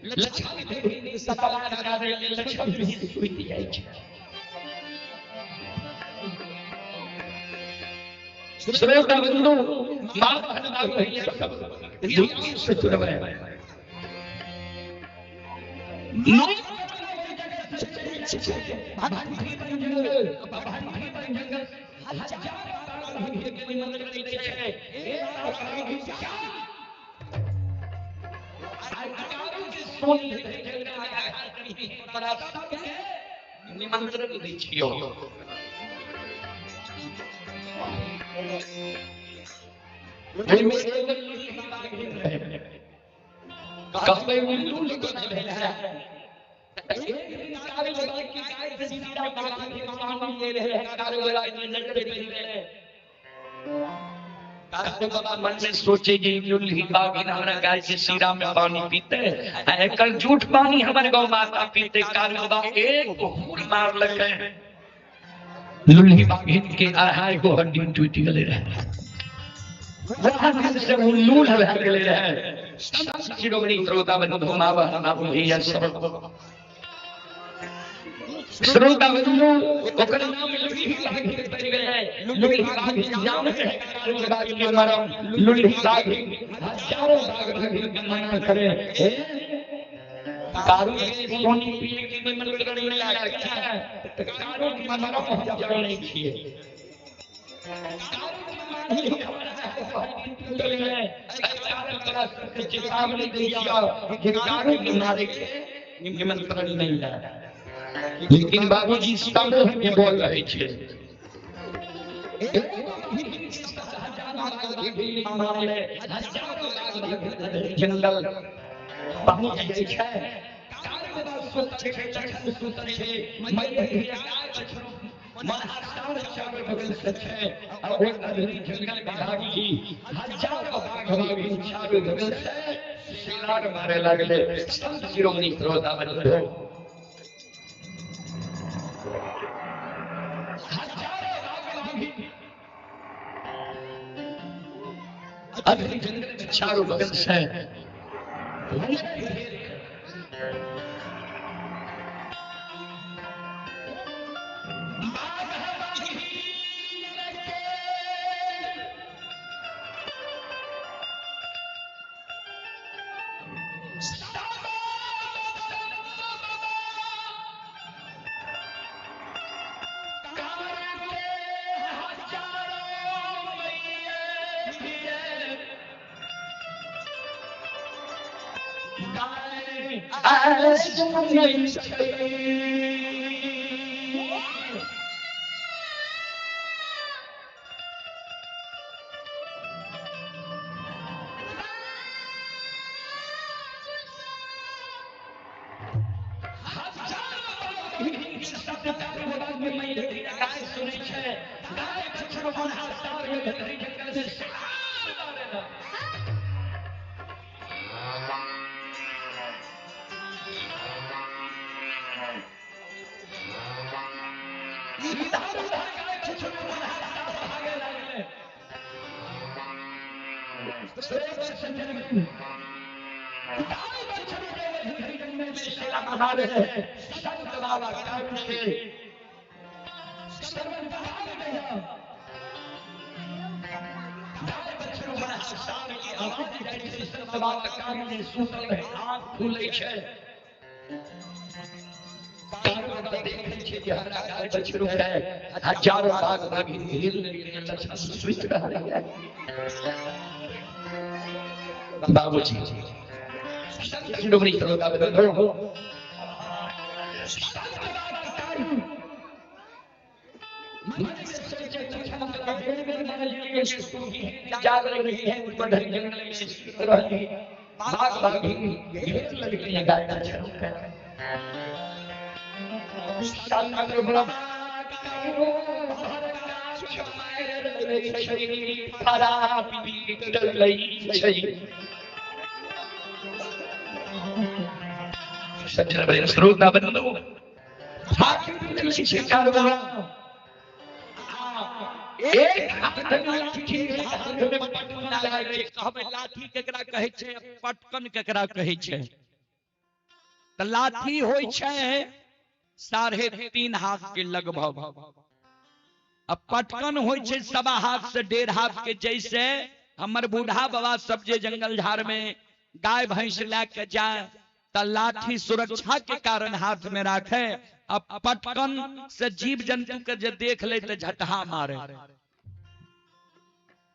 लछन देवी सवार करे लछन भी सुति जाइ छै। श्रोता बंधु माँ बहन भैया सब ध्यान से सुनबै। निमंत्रण दै छियौ। कहबै उल्लू भेल है। मन में सोचे जे लुल्ही बाघिन हमरा गाय के सीरा में पानी पीते, एकर झूठ पानी हमर गौ माता पीते। कारू बाबा एक हुर मारलकै, लुल्ही बाघिन के अढ़ाई गो हड्डी टूटि गेलै रहे। से उल्लू भए गेलै रहे। शिरोमणि श्रोता बंधु माँ बहन बाबू भैया सब श्रोता बंधु, ओकर नाम लुल्ही बाघिन पड़ि गेलै। लुल्ही बाघिन जान के कारू के मरम। लुल्ही बाघिन हजारों बाघ बाघिन के मना करे। कारू के सोनी पिए के निमंत्रण नहीं आयल छै त कारू के मरम हम जानै छियै। कारू के मारही खबर है टूटल है। कारू तोरा सबके चेतावनी दै छियौ कि कारू के मारे के निमंत्रण नहीं आयल। लेकिन बाबूजी समूह में बोल रहे छे। जंगल पहुंच जाइ छै। मारे लागले। संत शिरोमणि श्रोता बंधु अभी जंगल में चारों बगल से हजारों बाघ बाघिन घेर सुति रहल है। बाबूजी शिरोमणि श्रोता बंधु जाग रही है जंगल में सुति रही बाघ बाघिन घेर लगली गाय बछड़ू के। श्रोता बंधु एक हाथ में लाठी, एक हाथ में पटकन लागै छै। कहबै लाठी केकरा कहै छै, पटकन केकरा कहै छै? त लाठी होइ छै 3.5 हाथ के लगभग, आ पटकन होइ छै 1.25 हाथ से 1.5 हाथ के। जैसे हमर बूढ़ा बाबा सब जे जंगल झाड़ में गाय भैंस ला के जाए त लाठी सुरक्षा के कारण हाथ में राखे, आ पटकन से जीव जंतु के जे देख ले त झटहा मारे।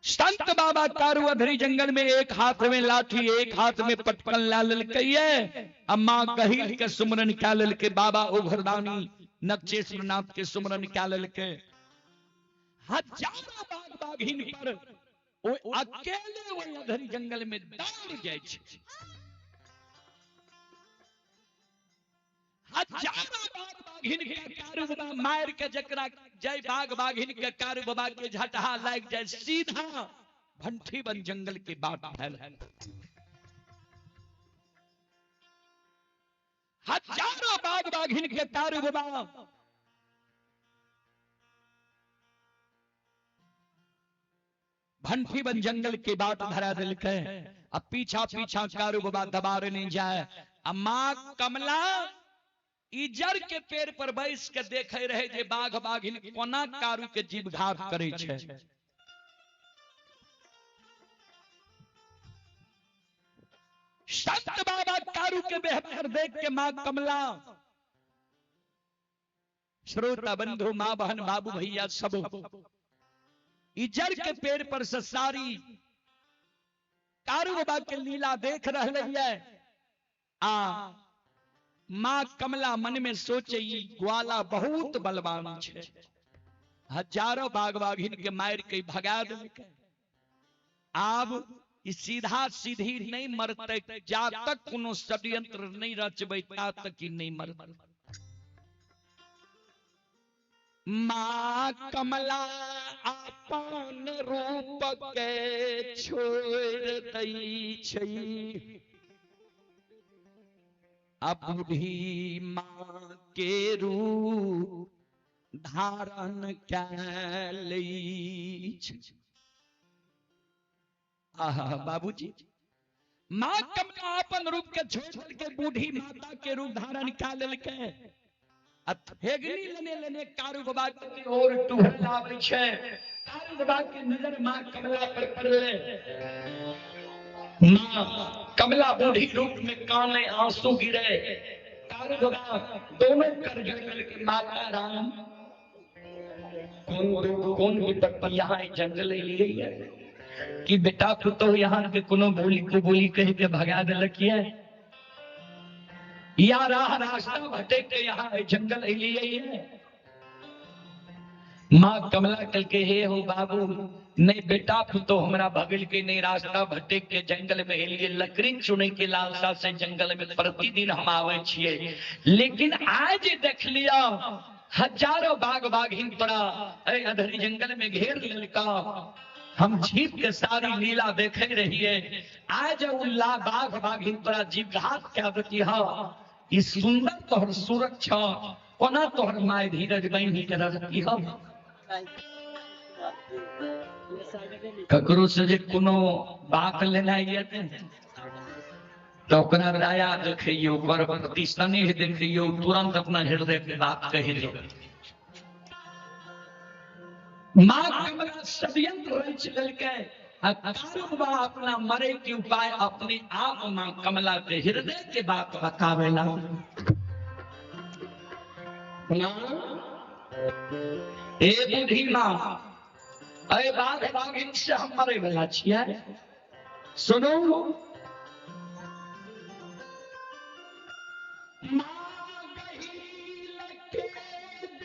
संत बाबा कारू अधरी जंगल में एक हाथ में लाठी एक हाथ में पटकन ला लेलकै, आ माँ गहील के सुमरन कै लेलकै, बाबा ओघरदानी नक्षेश्वर नाथ के सुमरन कै लेलकै। हजारों बाघ बाघिन पर ओ अकेले ओहि अधरी जंगल में दौड़ जाइ छै। हजारों बाघ बाघिन के कारू बाबा मार के जकरा जय बाघ बाघिन के कारू बाबा के झटहा लाग जाए, सीधा भंठी बन जंगल के बाट फैल। हजारों बाघ बाघिन के कारू बाबा भंठी बन जंगल के बाट धरा दिलकै, अब पीछा पीछा कारू बाबा दबारे नहीं जाए। आ माँ कमला इजर के पेड़ पर बैस के देखे रहे जे बाघ बाघिन कोना कारू के जीव घात करे छै। संत बाबा कारू के व्यवहार देख के माँ कमला, श्रोता बंधु माँ बहन बाबू भैया सब इजर के पेड़ पर से सारी कारू बाबा के लीला देख रहे है। आ माँ कमला मन में सोचे ग्वाला बहुत बलवान छे, हजारों बाघ बाघिन के मार के भगा देलकै, आब ई सीधा सीधी नहीं मरते, जा तक कोनो षड्यंत्र नहीं रचबै ता तक ई नहीं मरते। माँ कमला अपन रूप के छोड़ दै छै, अब बूढ़ी माँ के रूप धारण कै लै छै। आहा बाबूजी, माँ कमला अपन रूप के छोड़ के बूढ़ी माता के रूप धारण कै लेलकै, आ थेगनी लेने लेने कारू बाबा के ओर टुहल आबै छै। कारू बाबा के नजर माँ कमला पर पड़लै, माँ कमला बूढ़ी रूप में काने आंसू गिरे। कारू बाबा दोनों कर जंगल के माता राम कौन कौन विपत्ति यहाँ जंगल लिए है कि बेटा पुतोह यहाँ के कोनो बोली को बोली कह के भगा देलक है, या राह रास्ता भटक के यहाँ जंगल लिए है। माँ कमला कल के हे हो बाबू, नहीं बेटा पुतो हमरा भगल के नहीं रास्ता भटक के जंगल में एलिए, लकड़ी चुने के लालसा से जंगल में प्रतिदिन हम आवे छिए, लेकिन आज देख लिया हजारों बाघ बाघिन तोरा अधरी जंगल में घेर लेलका, हम छिप के सारी लीला देखे रहिए, आज उल्ला बाघ बाघिन तोरा जीवघात के आदती हा, ई सुंदर तोहर सुरक्षा कोना तोहर my धीरज बहिनी के रखती हा। ककरो से जे कोनो बात लेनाइ ये तो ओकरा दया देखियो, ओकर प्रति स्नेह देखियो, तुरंत अपना हृदय के बात कहि दे। माँ कमला षड्यंत्र रचि लेलकै, आ कारू बाबा अपना मरे के उपाय अपने आप माँ कमला के हृदय के बात बतावेला। ए बूढ़ी माँ, अरे बाघ बाघिन से हम मरे वाला छियै, सुनू माँ गहील के देल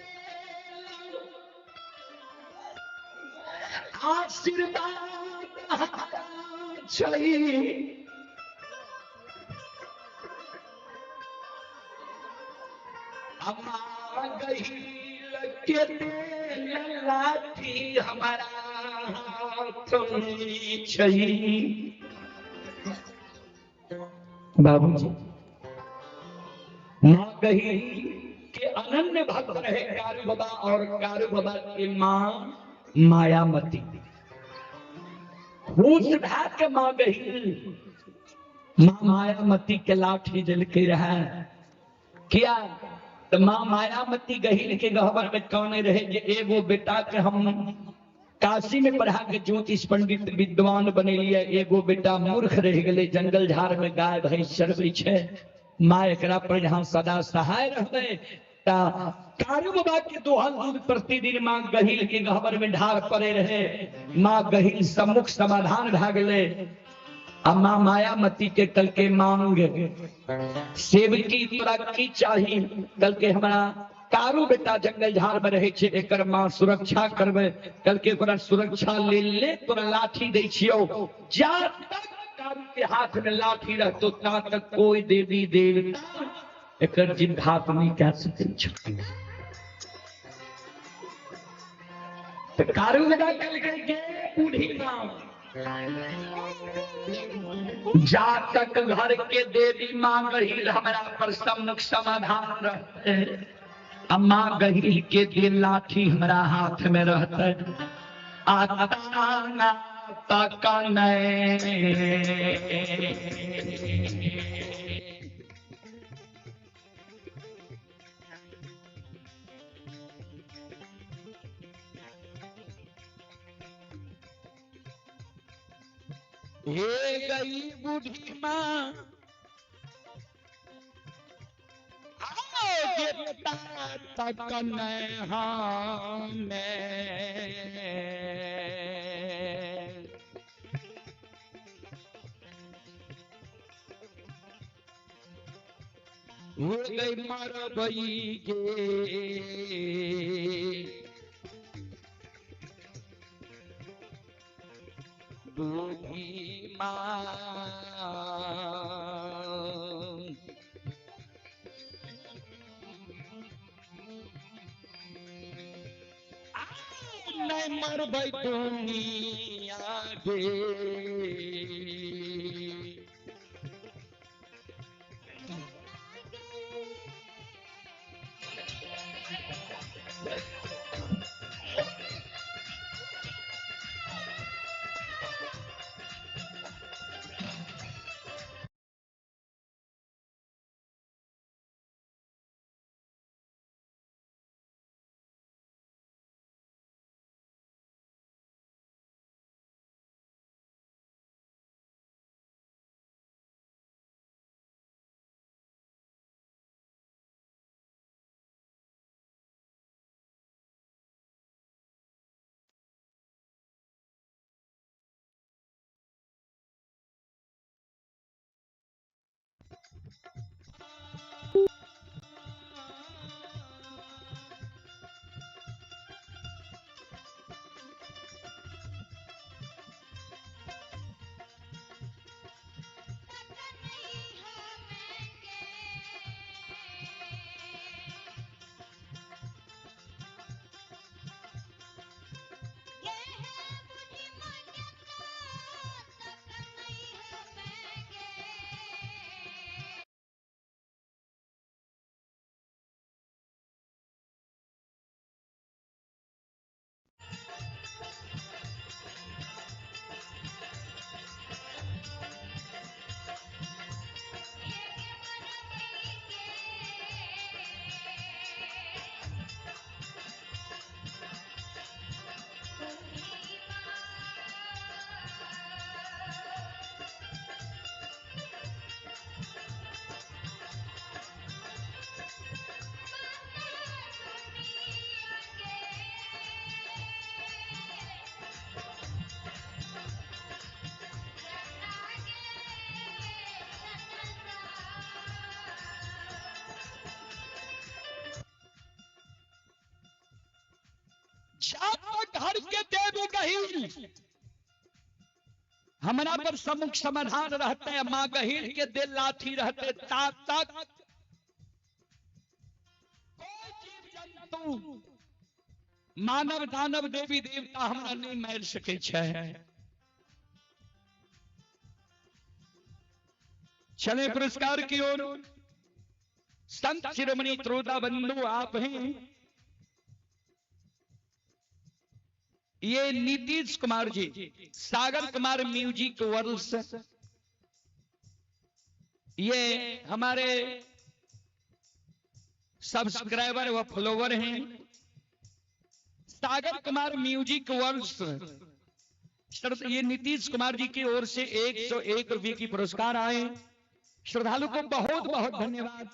आशीर्वाद छै, हमारा गहील के देल लाठी हमारा हाथ में छै। बाबूजी माँ गहील के अनन्य भक्त रहे कारू बाबा और कारू बाबा के माँ मायामती। खुश भए के माँ गहील माँ मायामती के लाठी देलकै रहे। किया तो माँ मायामती गहिल के गहबर में कहने रहे जे एगो बेटा के हम काशी में पढ़ा के ज्योतिष पंडित विद्वान बनेलिए, एगो बेटा मूर्ख रह गेलै, जंगल झाड़ में गाय भैंस चरबै छै, माँ एकरा पर जहाँ सदा सहाय रहबै। ता कारू बाबा के दोहन दूध प्रतिदिन माँ गहिल के गहबर में ढार पड़े रहे। माँ गहिल सम्मुख समाधान भए गेलै। आ माँ मायामती के कल के मांग सेवकी तोरा की चाही, कल के हमरा कारू बेटा जंगल झाड़ में रहे छे, एकर माँ सुरक्षा करबे, कल के ओकरा सुरक्षा ले ले तोरा लाठी दै छियौ, जा तक कारू के हाथ में लाठी रहतो ता तक कोई देवी देवता एकर जिनघात नहीं कह सकै छौ। तो कारू बेटा कल के बूढ़ी माँ जा तक घर के देवी माँ गहिल हमरा पर सम्मुख समाधान रहते, अम्मा गहिल के दिल लाठी हमरा हाथ में रहते, आता तक नहीं। हे गई बूढ़ी माँ तक हो गई मरबई गे बूढ़ी माँ। नहीं मरबै दुनिया गे घर के देवी गहील हमरा पर सम्मुख समाधान रहते हैं, माँ गहील के दिल लाठी रहते ता तक कोई जीव जंतु मानव दानव देवी देवता हमरा नहीं मार सके छै। चले पुरस्कार की ओर। संत शिरोमणि त्रोदा बंधु आप हैं, ये नीतीश कुमार जी, सागर कुमार म्यूजिक वर्ल्ड, ये हमारे सब्सक्राइबर व फॉलोवर हैं। Sagar Kumar music world sir, ये नीतीश कुमार जी की ओर से 101 रुपये की पुरस्कार आए। श्रद्धालु को बहुत बहुत धन्यवाद,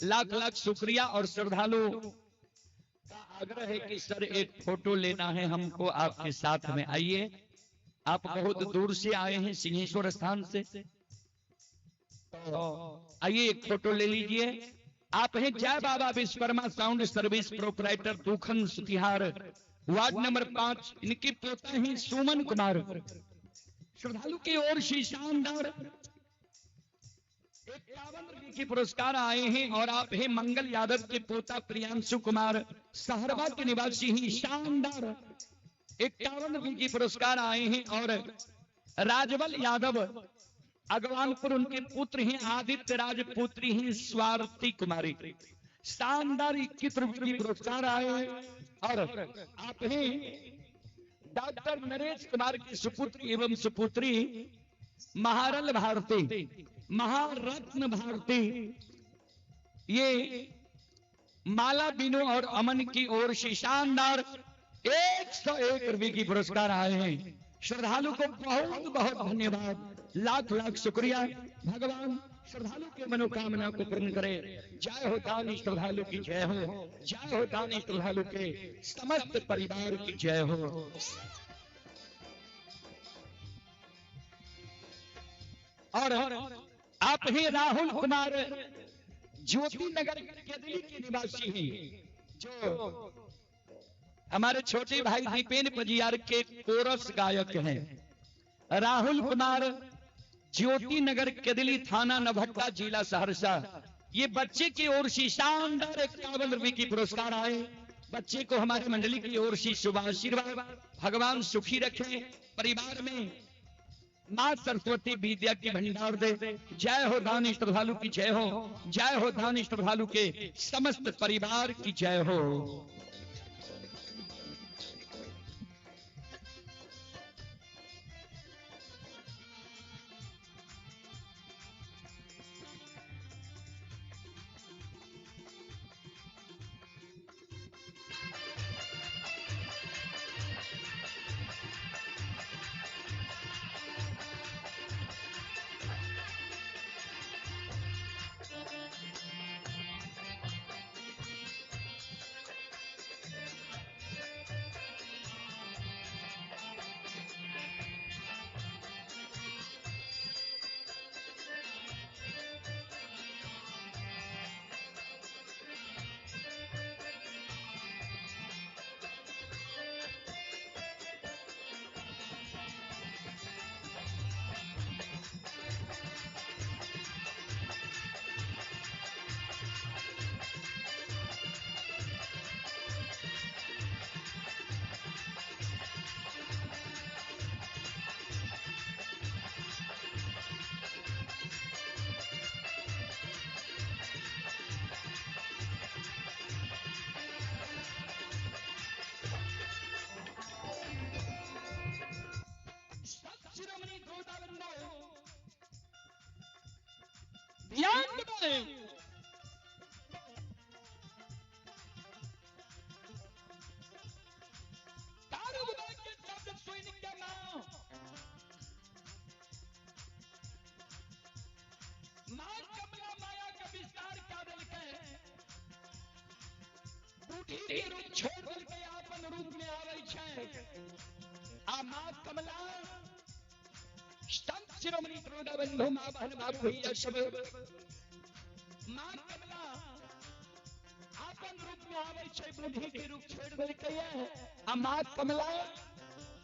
लाख लाख शुक्रिया। और श्रद्धालु का आग्रह है कि सर एक फोटो लेना है हमको आपके साथ में, आइए। आप बहुत दूर से आए हैं, सिंहेश्वर स्थान से, तो आइए एक फोटो ले लीजिए। आप हैं Jai Baba Vishwakarma sound service proprietor, Dukhan Sutihar, ward number 5। इनके पोता हैं सुमन कुमार। श्रद्धालु की ओर से शानदार 51 रुपये के पुरस्कार आए हैं। और आप हैं मंगल यादव के पोता प्रियांशु कुमार, सहरवा के निवासी ही, शानदार 51 रुपये के पुरस्कार आए हैं। और राजबल यादव अगवानपुर, उनके पुत्र हैं आदित्य राज, पुत्री हैं स्वार्थी कुमारी, शानदार 21 रुपये के पुरस्कार आए हैं। और आप हैं डॉक्टर नरेश कुमार की सुपुत्र एवं सुपुत्री महारल भारती, महारत्न भारती, ये माला बिनो और अमन की ओर से शानदार 101 रुपये की पुरस्कार आए हैं। श्रद्धालु को बहुत बहुत धन्यवाद, लाख लाख शुक्रिया। भगवान श्रद्धालु के मनोकामना को पूर्ण करे। जय हो दानी श्रद्धालु की जय हो, जय हो दानी श्रद्धालु के समस्त परिवार की जय हो। और आप ही राहुल कुमार ज्योति नगर केदली के निवासी हैं, जो हमारे छोटे भाई दीपेन पजियार के कोरस गायक हैं। राहुल कुमार ज्योति नगर केदली, थाना नभट्टा, जिला सहरसा। ये बच्चे की ओर से शानदार 51 रुपये की पुरस्कार आए। बच्चे को हमारी मंडली की ओर से शुभ आशीर्वाद, भगवान सुखी रखे, परिवार में मां सरस्वती विद्या की भंडार दे। जय हो दानी श्रद्धालु की जय हो, जय हो दानी श्रद्धालु के समस्त परिवार की जय हो। मां कमला माया का विस्तार क्या दिलकै, बूढ़ी के रूप छोड़ दिलकै, अपन रूप में आबै छै। आ मां कमला संत शिरोमणि त्रोदा बंधु मां बहन बाबू भैया सब, मां कमला अपन रूप में आबै छै, बूढ़ी के रूप छोड़ दिलकै। आ मां कमला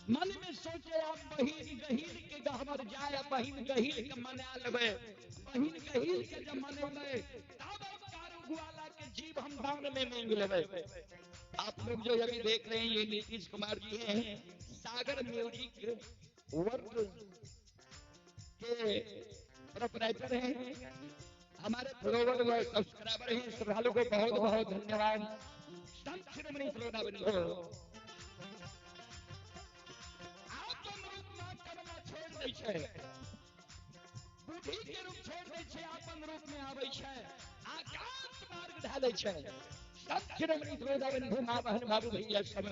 मन में सोचे आप बहिन गहीर के गहबर जाए, बहिन गहीर के मना लेबै, बहिन गहीर के जब मनेबै तब कारू ग्वाला के जीव हम दान में मांग लेबै। आप लोग जो अभी देख रहे हैं ये नीतीश कुमार जी हैं, सागर म्यूजिक वर्ल्ड के प्रोपराइटर हैं, हमारे फॉलोवर व सब्सक्राइबर हैं। श्रद्धालु को बहुत बहुत धन्यवाद। संत शिरोमणि श्रोता बंधु, बूढ़ी के रूप छोड़ दै छै, अपन रूप में आबै छै, आकाश मार्ग खा लै छै। दक्षिण भूमा बहन बाबू भैया सब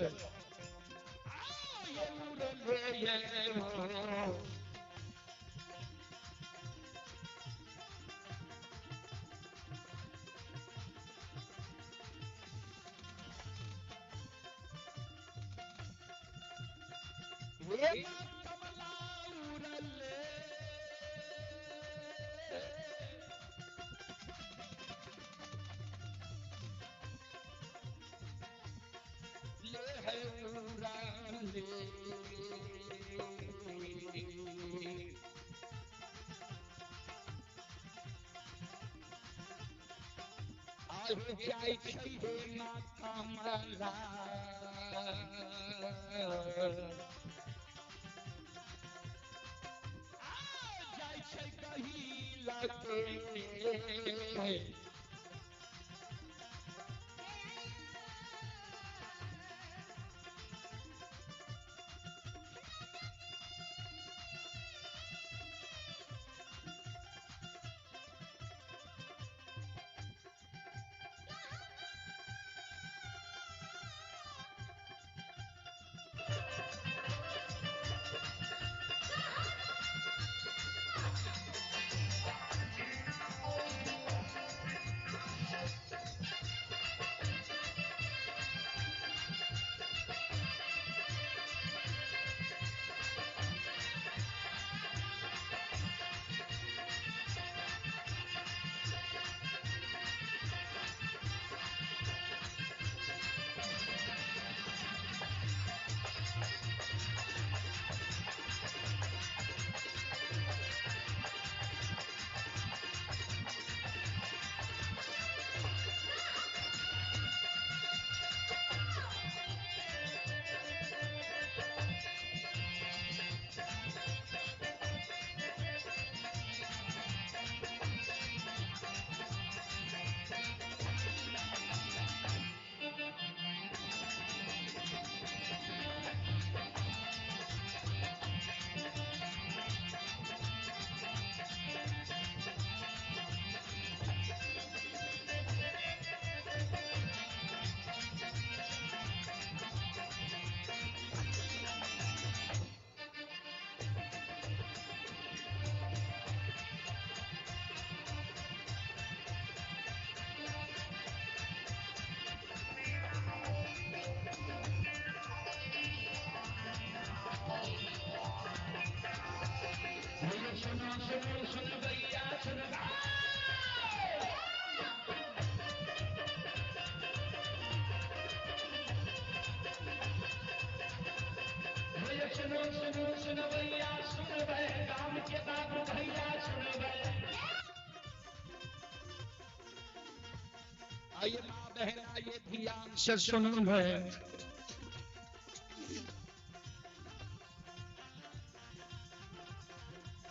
आइए माँ बहन, आइए ध्यान से सुनो है।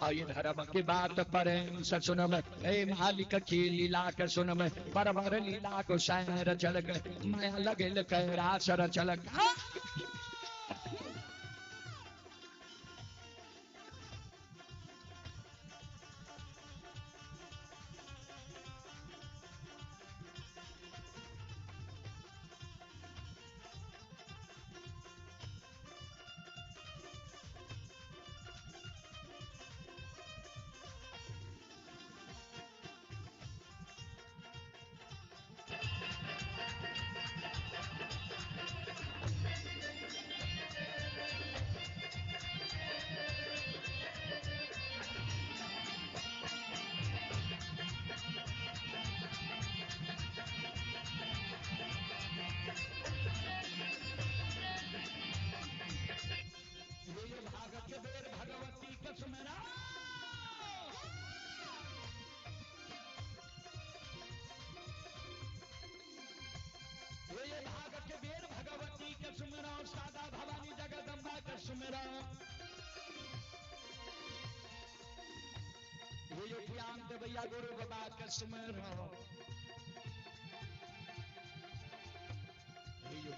आइए धर्म की बात पर सुनो में, ए मालिक की लीला के सुनो में, परवर लीला को सैर चल गए, माया लगे कैरास चल।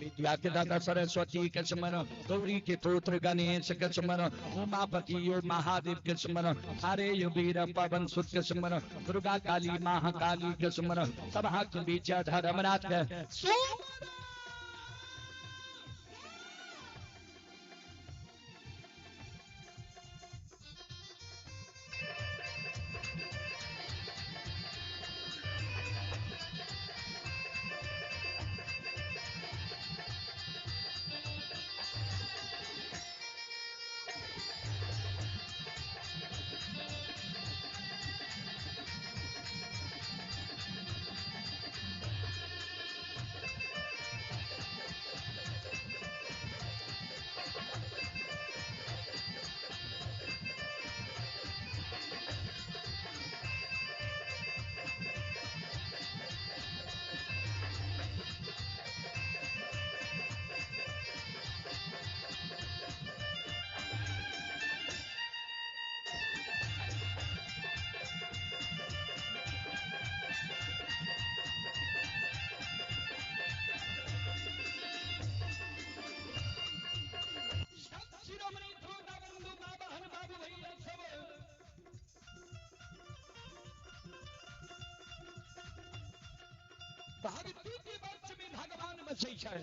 विद्या के दाता सरस्वती के स्मरण, गौरी के पुत्र गणेश के स्मरण, उमापति यो महादेव के स्मरण, हरे यो वीर पवन सुत के स्मरण, दुर्गा काली महाकाली के स्मरण, सभा के बीच धर्मराज के भक्ति के वंश में भगवान बसै छै।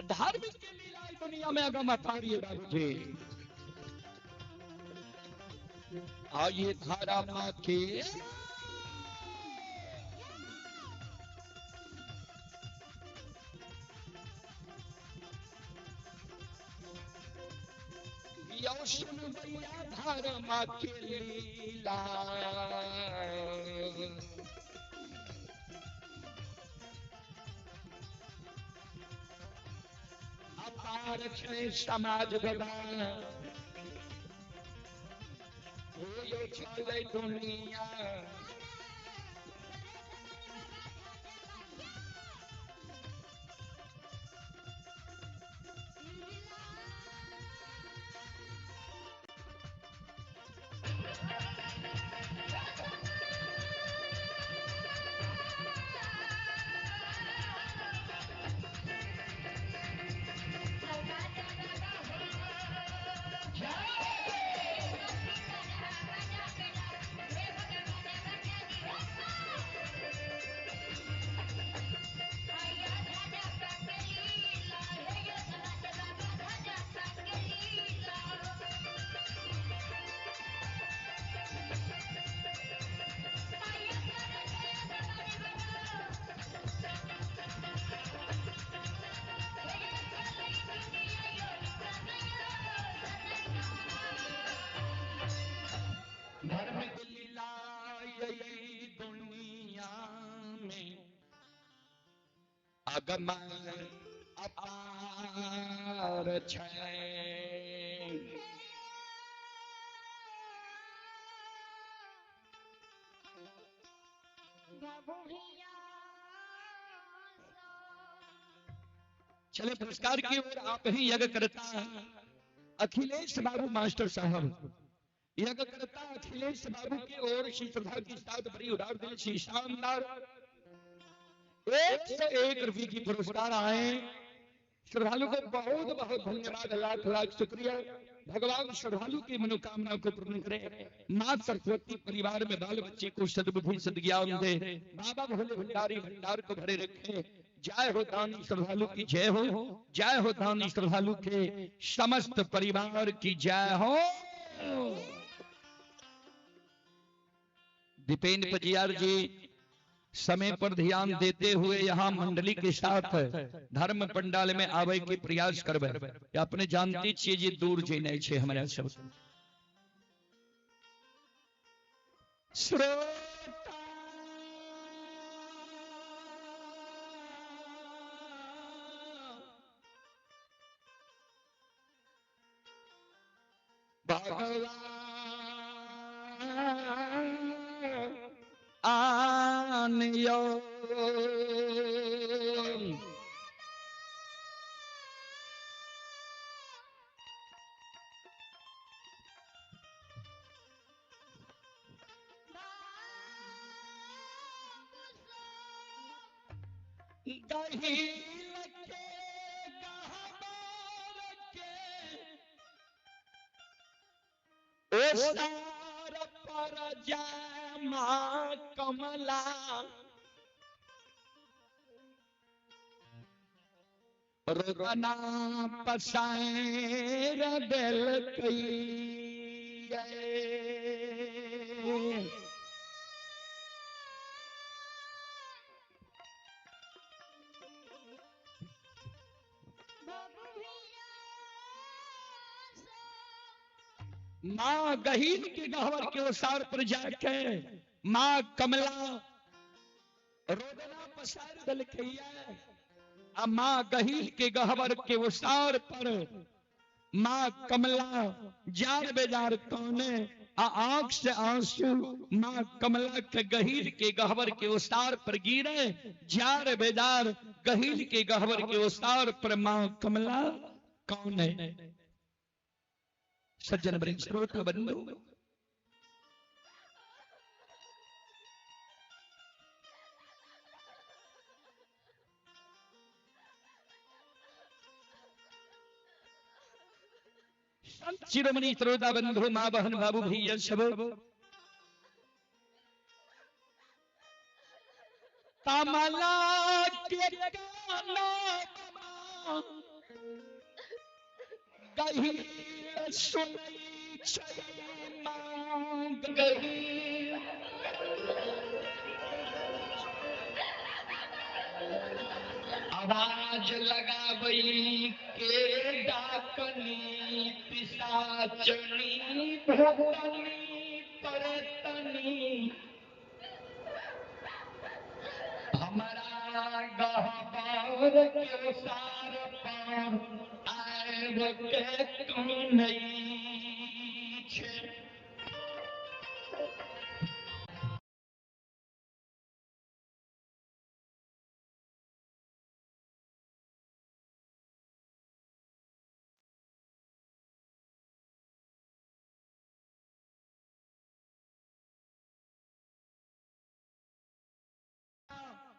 धार्मिक के लीला दुनिया में अगम अपार है बाबूजी। आइए धारा माँ के सुन भैया धारा माँ के लीला। अपार छै समाज बाबा हो छलै दुनिया। दुनिया में अगम अपार छै। चले पुरस्कार की ओर आप ही यज्ञ करता अखिलेश बाबू मास्टर साहब, यज्ञ करता अखिलेश बाबू की ओर श्री श्रद्धा की साथ भरी उदार दिल श्री शानदार 101 रुपये की पुरस्कार आए। श्रद्धालु को बहुत बहुत धन्यवाद, लाख लाख शुक्रिया। भगवान श्रद्धालु की मनोकामना को पूर्ण करे। माँ सरस्वती परिवार में बाल बच्चे को सद्बुद्धि सद्ज्ञान दे। बाबा भोले भंडारी भंडार को भरे रखे। जय हो दानी श्रद्धालु की जय हो, जय हो दानी श्रद्धालु के समस्त परिवार की जय हो। दीपेंद्र पजियार जी समय पर ध्यान देते हुए यहाँ मंडली के साथ धर्म पंडाल में आवे के प्रयास करबे। अपने जानते छियै जे दूर जेनाइ छै हमरा सब। श्रोता भगवान आनियो गहील के गहबर के ओसार पर जा माँ कमला रोना पसार देलकै। माँ गहील के गहवर के ओसार पर जाके माँ कमला रोदना पसार देलकै। आ माँ गहील के गहवर के ओसार पर माँ कमला जार बेजार कौने आ आंख से आंसू माँ कमला के गहील के गहवर के ओसार पर गिरे। जार बेजार गहील के गहवर के ओसार पर माँ कमला कौन है। सज्जन वृंद श्रोता बंधु, संत शिरोमणि श्रोता बंधु, माँ बहन बाबू भैया सब, कमला के काना गहील सुनै छै माँ गहील। आवाज लगाबई के डाकनी पिशाचनी भोगनी परतनी हमारा गहबर के सार पर आब के कनै छै।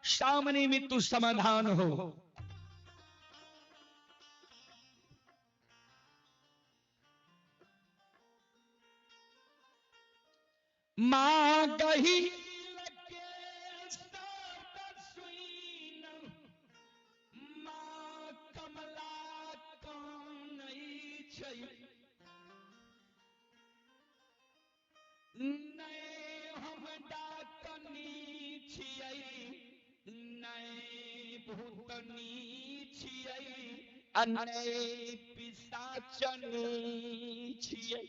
सामने में तू समाधान हो। माँ गहील के शब्द सुन माँ कमला कानै छै। नै हम डाकनी छियै नै भूतनी छियै आ नै पिशाचनी छियै।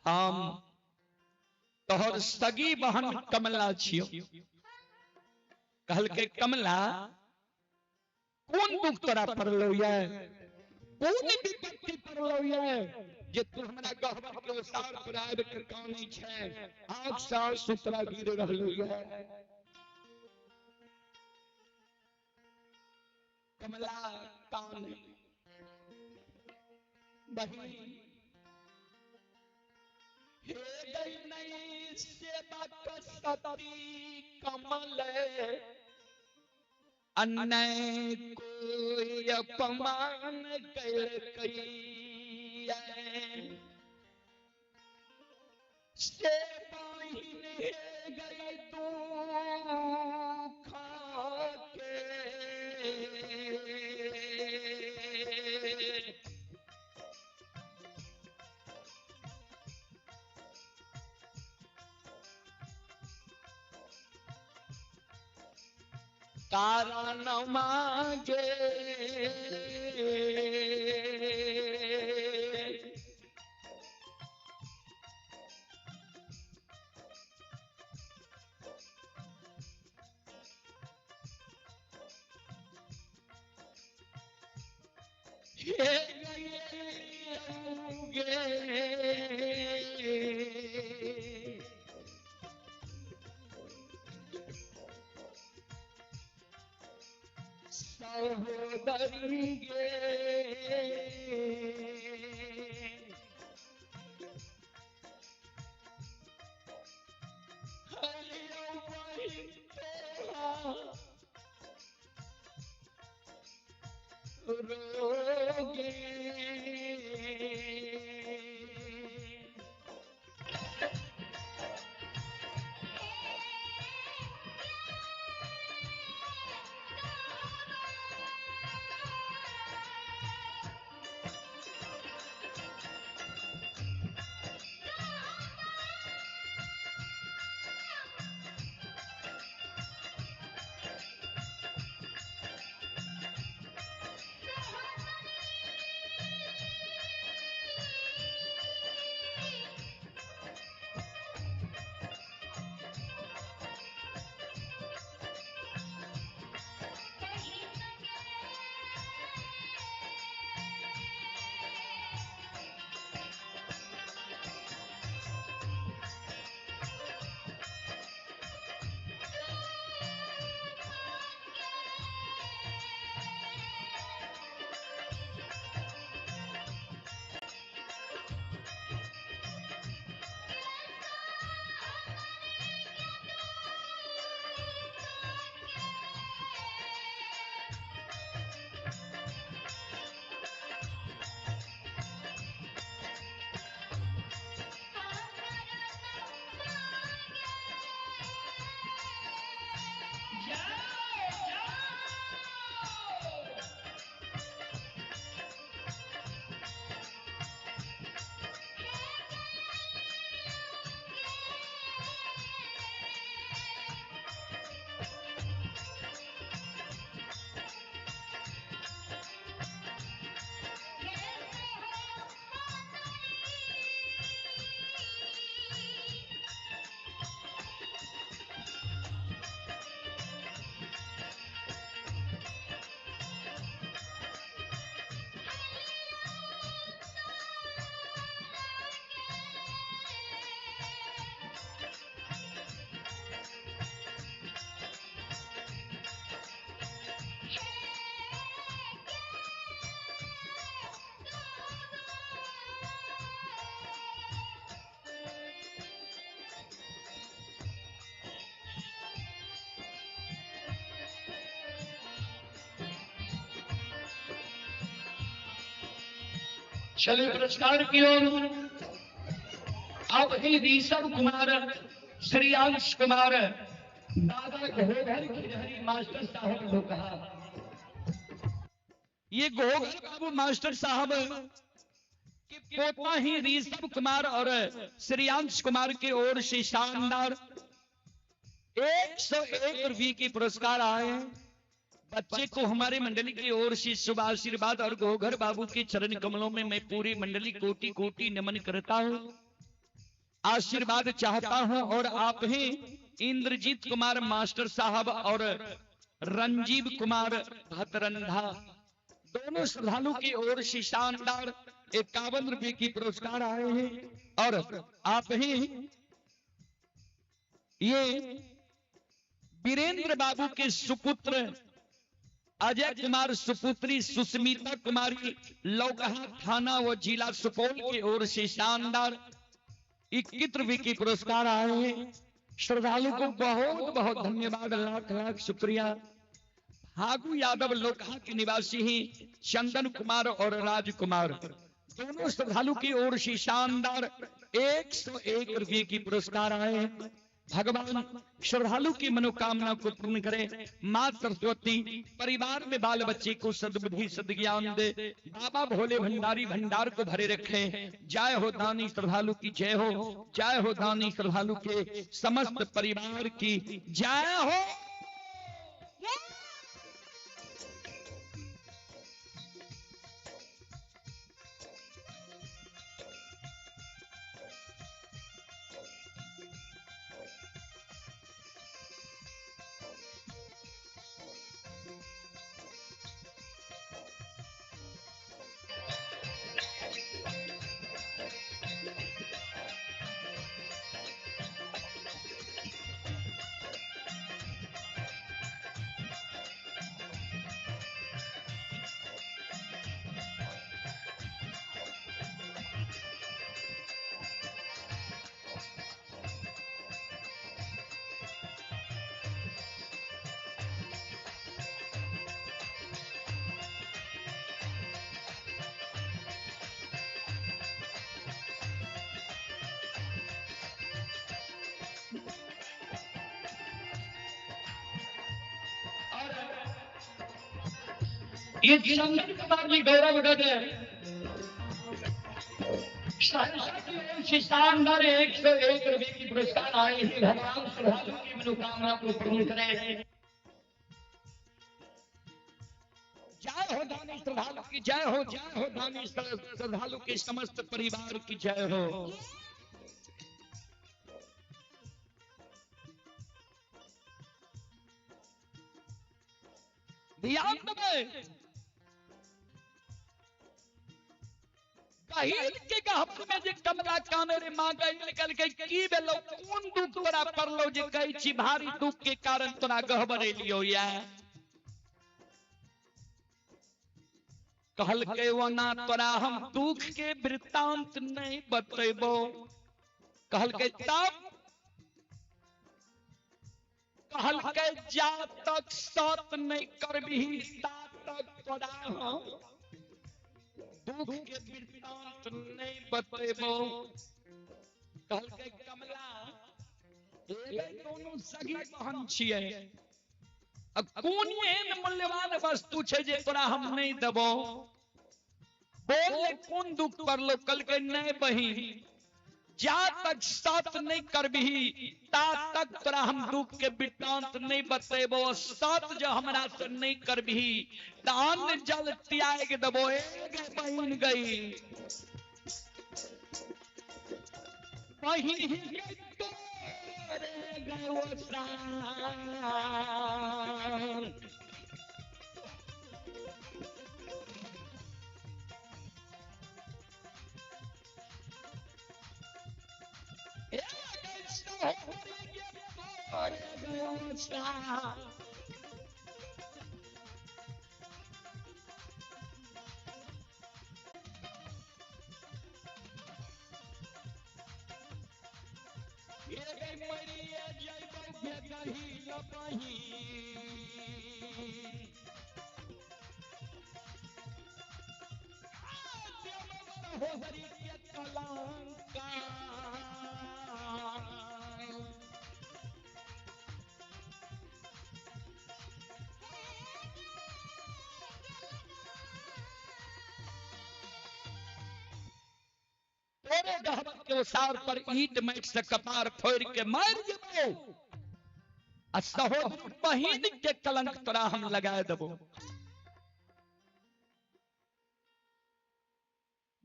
हम तोहर सगी बहन कमला छियो। कहलकै कमला कोन दुख तोरा पड़लो ये, कोन विपत्ति पड़लो ये जे तू हमरा गहबर के ओसार पर आबि के कानै छै, आंख से आंसू तोरा गिर रहलो ये। कमला कानै बहिन हे गई नहीं सेवक सती कमल अन्य कोई अपमान कैलकै से बहिन हे गई दुख के कारण मांगे। हे गए सहोदरी गे हरियो बहिन तोहार रोगे। चलिए पुरस्कार की ओर अब ही ऋषभ कुमार, श्रेयांश कुमार, दादा घोघर खिलहरी मास्टर साहब को कहा। ये घोघर बाबू मास्टर साहब के पोता ही ऋषभ कुमार और श्रेयांश कुमार की ओर से शानदार 101 रुपये के पुरस्कार आए हैं। बच्चे को हमारे मंडली की ओर से शुभ आशीर्वाद और घोघर बाबू के चरण कमलों में मैं पूरी मंडली कोटि कोटि नमन करता हूं, आशीर्वाद चाहता हूं। और आप ही इंद्रजीत कुमार मास्टर साहब और रंजीव कुमार भतरंधा दोनों श्रद्धालु की ओर से शानदार 51 रुपए की पुरस्कार आए हैं। और आप ही ये वीरेंद्र बाबू के सुपुत्र अजय कुमार, सुपुत्री सुस्मिता कुमारी, लौकहा थाना व जिला सुपौल की ओर से शानदार 21 रुपए के पुरस्कार आए हैं। श्रद्धालु को बहुत बहुत धन्यवाद, लाख लाख शुक्रिया। फागू यादव लोकहा के निवासी ही चंदन कुमार और राजकुमार दोनों श्रद्धालु की ओर से शानदार 101 रुपए की पुरस्कार आए हैं। भगवान श्रद्धालु की मनोकामना को पूर्ण करे। मां सरस्वती परिवार में बाल बच्चे को सद्बुद्धि सद्ज्ञान दे। बाबा भोले भंडारी भंडार को भरे रखे। जय हो दानी श्रद्धालु की जय हो, जय हो दानी श्रद्धालु के समस्त परिवार की जय हो। ये चंदन कुमार जी गौरवगढ़ सहरसा की ओर से शानदार 101 रुपए की पुरस्कार आए हैं। भगवान श्रद्धालु की मनोकामना को पूर्ण करे। जय हो दानी श्रद्धालु की जय हो, जय हो दानी श्रद्धालु के समस्त परिवार की जय हो। ध्यान देबै, गहील के गहबर में जे कमला काने रे मां गई निकल के की भेलो, कोन दुख तोरा पड़लो जे कहै छी भारी दुख के कारण तोरा गहबर एलियो या। कहलकै ओना तोरा हम दुख के वृत्तांत नहीं बतेबो। कहलकै तब, कहलकै जा तक सत नहीं करबही ता तक तोरा हम दुख के वृत्तांत नहीं बतेबो। कहलकै कमला एबे दोनों सगी बहन छियै, कोन एहन मूल्यवान वस्तु छै जे तोरा हम नहीं देबो, बोल कोन दुख पड़लो। कहलकै नहीं बहिन, जा तक सत नहीं करबही ता तक तोरा हम दुख के वृत्तांत नहीं बतेबो। सत जो हमरा से नहीं करबही त अन्न जल त्याग देबो। एक बहिन गई, बहिन गयो प्राण। के ओसार पर ईट माटि से कपार फोड़ के मार देबो आ सहोदर बहिन के कलंक तोरा हम लगा देबो।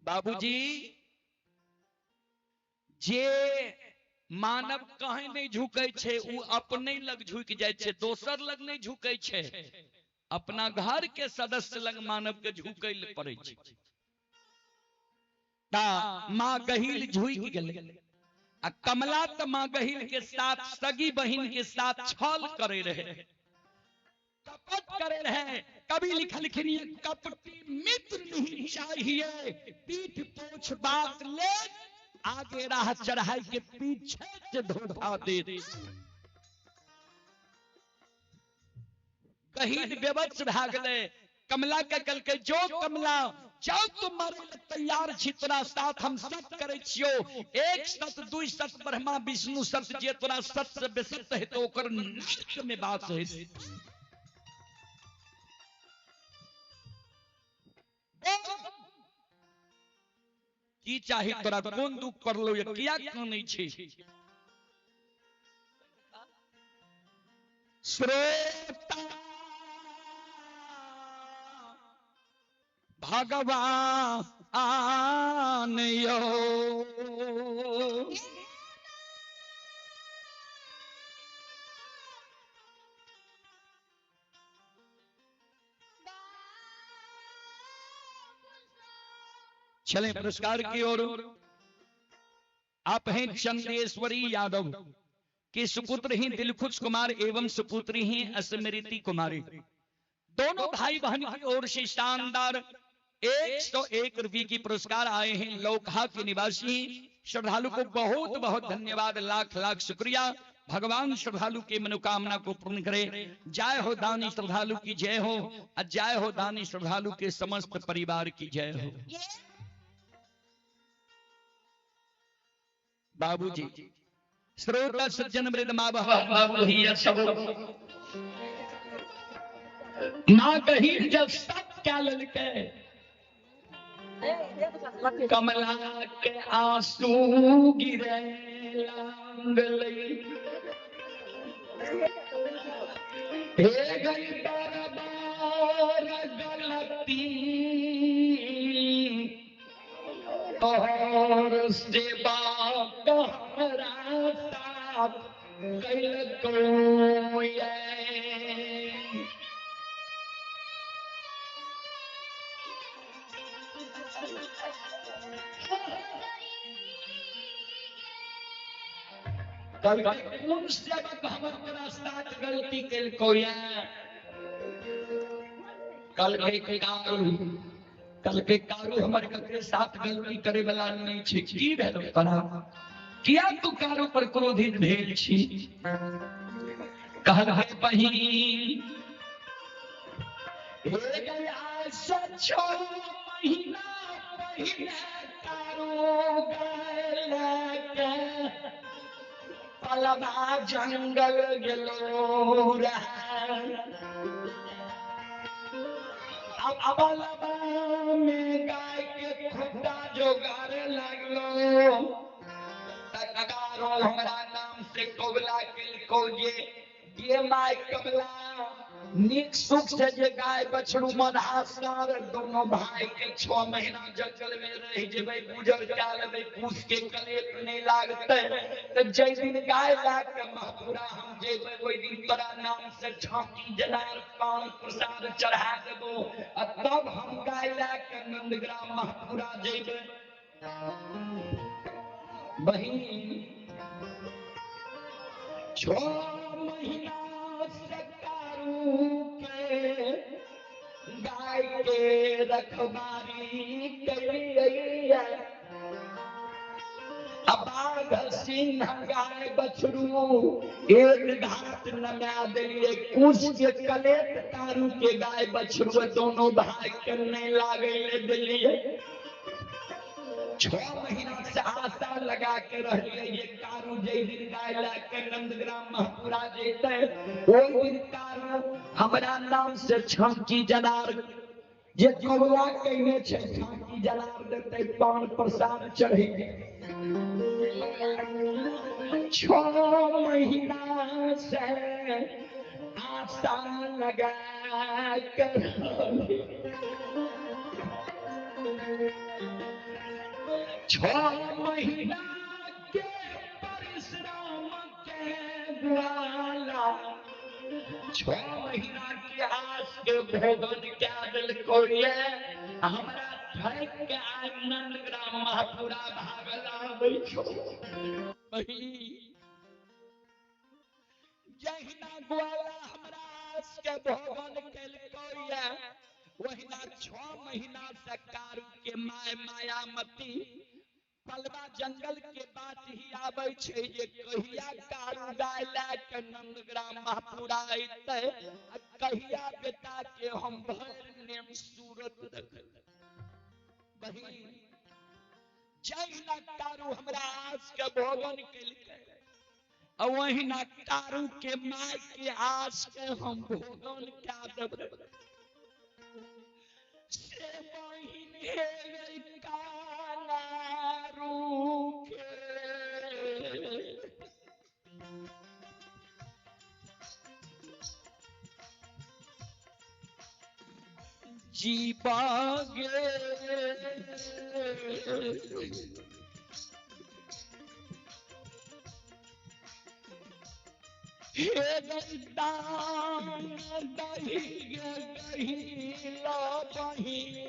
बाबूजी, जे मानव कहीं नहीं झुकै छै उ अपने लग झुक जाइ छै, दोसर लग नहीं झुकै छै। अपना घर के सदस्य लग मानव के झुकै ले पड़ै छै। ता मां गहील झुक गेलै आ कमला त मां गहील के साथ सगी बहिन के साथ छल करे रहे, कपट करे रहे। कवि लिखलखिन कपटी मित्र नहीं चाहिए, पीठ पोछ बात ले आगे राह चढ़ाई के पीछे से धोखा दे। गहील बेबस भए गेलै। कमला के कहलकै जो कमला जाओ तुम मारे ले तैयार छी, तोरा साथ हम सत करै छियो। एक सत दुई सत ब्रह्मा विष्णु सत, जे तोरा सत से बेसत हेतौ ओकर नरक में वास हेतै। की चाही तोरा, कोन दुख पड़लो ये, किया कानै छी? श्रोता भगवान यो चले पुरस्कार की ओर। आप हैं चंदेश्वरी यादव के सुपुत्र ही दिलखुश कुमार एवं सुपुत्री ही स्मृति कुमारी, दोनों भाई बहन की ओर से शानदार 101 रुपये की पुरस्कार आए हैं। लोकहा के निवासी श्रद्धालु को बहुत बहुत धन्यवाद, लाख लाख शुक्रिया। भगवान श्रद्धालु के मनोकामना को पूर्ण करे। जय हो दानी श्रद्धालु की जय हो, जय हो दानी श्रद्धालु के समस्त परिवार की जय हो। बाबूजी श्रोता सज्जन वृद्ध माँ बाबू माँ कही जब सत कए लेलकै। कमला के आंसू गिरे लागलै। हे गई बार गलती तोहर सेवा तोहरा साथ कैलकौ ये। कोन सेवक हमर तोरा साथ गलती केलकौ ये? कल के कारू, कल के कारू हमर ककरे साथ गलती करे वाला नहीं छै। की भेल तोरा? किया तू कारू पर क्रोधित भेल छी? कहल है बहिन, हे गया से 6 महीना पहिने कारू गैल के पलवा जंगल गेलो रहे। अब पलवा में गाय के खुट्टा जोगारे लागलो तकारो हमरा नाम से कबला केलको जे ये my कबला नीक सुख से जे गाय बछड़ू मन आसार दोनों भाई के 6 महीना जंगल में रह जेबै, गुजर कए लेबै, पूस के कलेप नहीं लागतै। त जै दिन गाय ला के महपुरा हम जेबै ओहि दिन तोरा नाम से झांकी जनार पान प्रसाद चढ़ा देबो आ तब हम गाय ला के नंदग्राम महपुरा जेबै। बहिन 6 महीना से कारू के गाय के रखबारी करियै। अब बाघ सिंह गाय बछड़ू एक घात नमा देलियै। कुश के कलेत कारू के गाय बछड़ू दोनों भाई के नहीं लागे ले देलियै। 6 महीना से आशा लगा के रहलियै ये कारू जै दिन गाय ला के नंदग्राम महपुरा जेतै ओहि दिन कारू हमरा नाम से झांकी जनार जे कबला कयने छै झांकी जनार देतै, पान प्रसाद चढ़ेतै। 6 महीना से आशा लगा के रहलियै। 6 महीना के परिश्रम के ग्वाला 6 महीना के आस के भोगन क्या देलको ये हमरा ठक के आइ नंदग्राम महापुरा भागल आबै छौ। जहिना ग्वाला हमरा आस के भोगन केलको ये वहिना 6 महीना से कारू के my Mayamati पलवा जंगल के बाट ही आबै छै जे कहिया कारू गाय ला के नंदग्राम महापुरा अयतै आ कहिया बेटा के हम भरि नेम सूरत देखबै। बहिन जहिना कारू हमरा आस के भोगन केलकै आ वहिना कारू के my के आस के हम भोगन कए देबै। से बहिन हे कारू के जीवा गे हे दान दही गहिला बहिन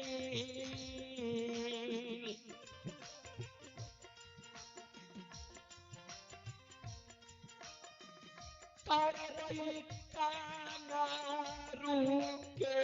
कारू के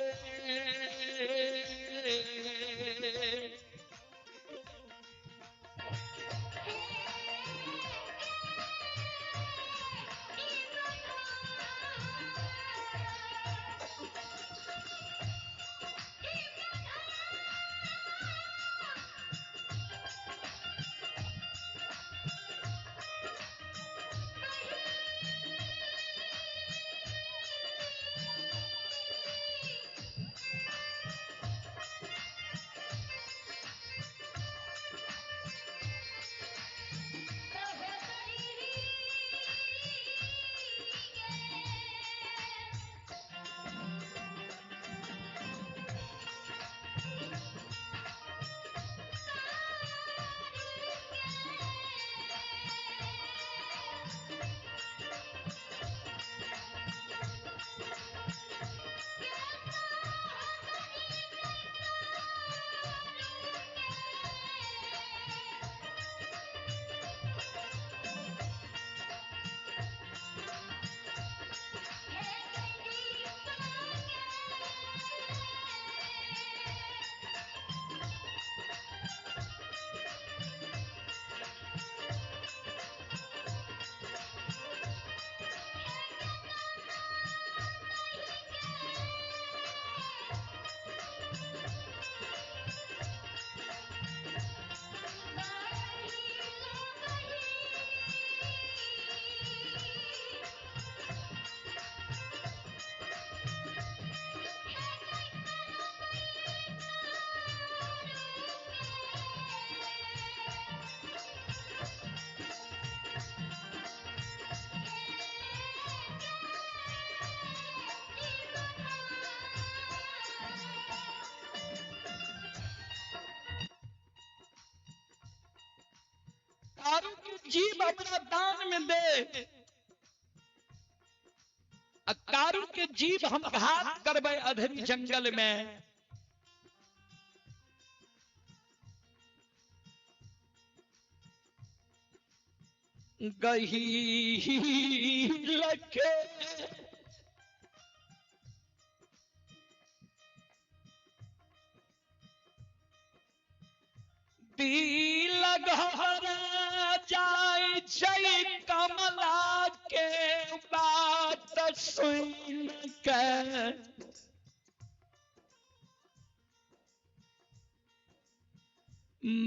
कारू के जीव अपना दान में दे आ कारू के जीव हम घात करबै अधरी जंगल में। गही लखे दिल घर जाय छै कमला के बात सुन के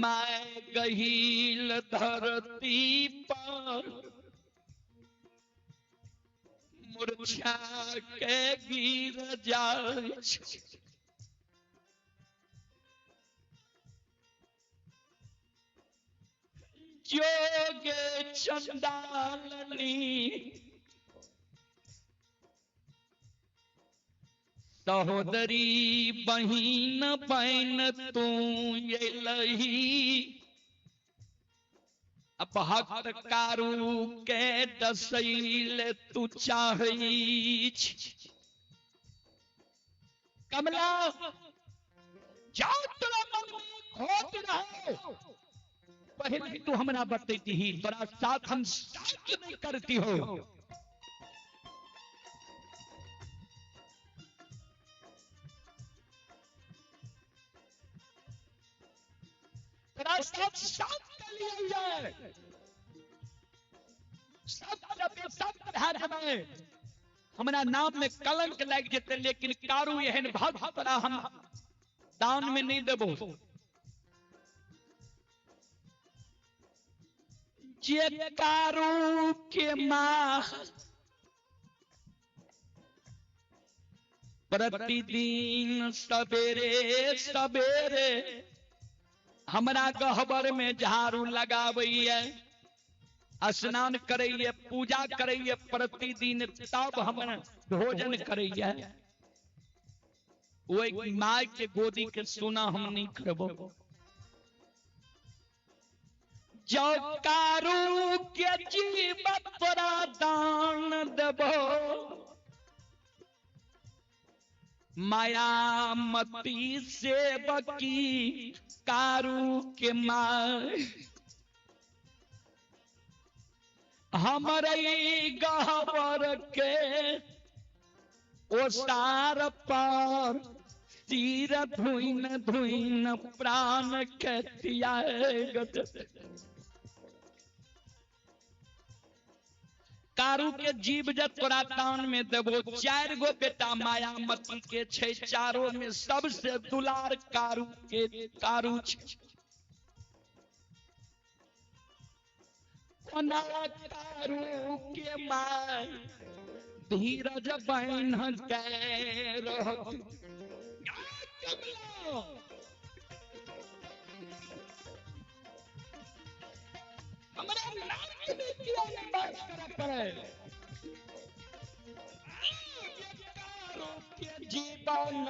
मैं गहील धरती पर मूर्छा के गिर जाय। जोगे चंडालनी सहोदरी बहिन बहन तू एलही भक्त कारू के दसैल तू चाहै। कमला जाओ तोरा मन में खोट रहे पहले तू हमरा बतैती ही तोरा साथ हम साथ नहीं करती हो। तोरा साथ साथ कर लिया जाए सब सब हमें हमरा नाम में कलंक लाग जेते लेकिन कारू एहन भक्त तोरा हम दान में नहीं देबो। जे कारू के माँ प्रतिदिन सवेरे सवेरे हमरा गहबर में झाड़ू लगाबैये स्नान करैये पूजा करैये प्रतिदिन तब हमरा भोजन करैये ओहि my के गोदी के सुना हम नहीं करबो। जो कारू के जीव तोरा दान देबो मायामती सेवकी कारू के my हमरे गहबर के ओसार पर तीर धुइन धुइन प्राण के त्याग। कारू के जीव जब तोरा दान में देबो चार गो बेटा मायामती के छै चारों में सबसे दुलार कारू के कारू छै। कोना कारू के my धीरज बन के रहत। हमरा नाम के किया नहीं बात करे पड़े के जीवन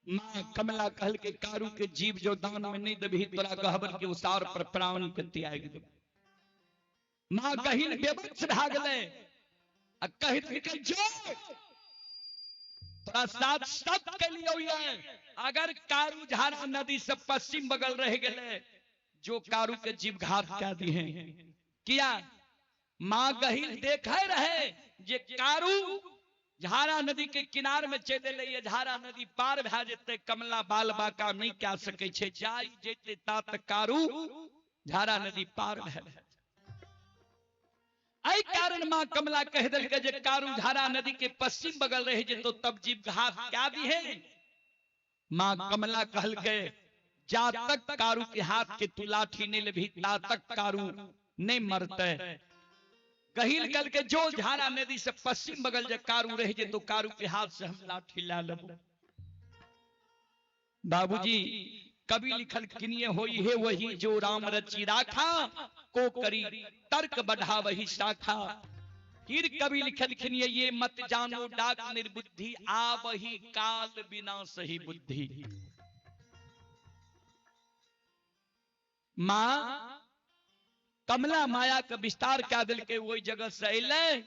माँ कमला कहल के कारू के जीव जो दान में नहीं देबही तोरा गहबर के उसार पर प्राण के त्याग देबो। माँ गहिल बेबस भए गेलै आ कहि देलकै जो तोरा साथ सब के लिए, अगर कारू झारा नदी से पश्चिम बगल रह गए जो कारू के जीव घात कर दी है। किया माँ गहिल देखे रहे जे कारू झारा नदी के किनार में चलि एलै, झारा नदी पार भए जेतै, कमला बाल बाका नहि कए सकै छै, जाय जेतै तात कारू झारा नदी पार भए जेतै। एहि कारण माँ कमला कहि देलकै जे कारू झारा नदी के पश्चिम बगल रहि जेतौ तब जीव घात कए दिहे। माँ कमला कहलकै जा तक कारू के हाथ के तू लाठी नहीं लेबही ता तक कारू नहीं मरतै। गहिल कल के जो झारा नदी से पश्चिम बगल जे कारू रह जे तो कारू के हाथ से हम लाठी ला लेबो। बाबूजी कवि लिखल किनिए होई है वही जो राम रची राखा, को करी तर्क बढ़ा वही शाखा। फिर कवि लिखल किनिए ये मत जानो डाक निर्बुद्धि, आ वही काल बिना सही बुद्धि। माँ कमला माया के विस्तार कए देलकै, ओहि जगह से अयलै।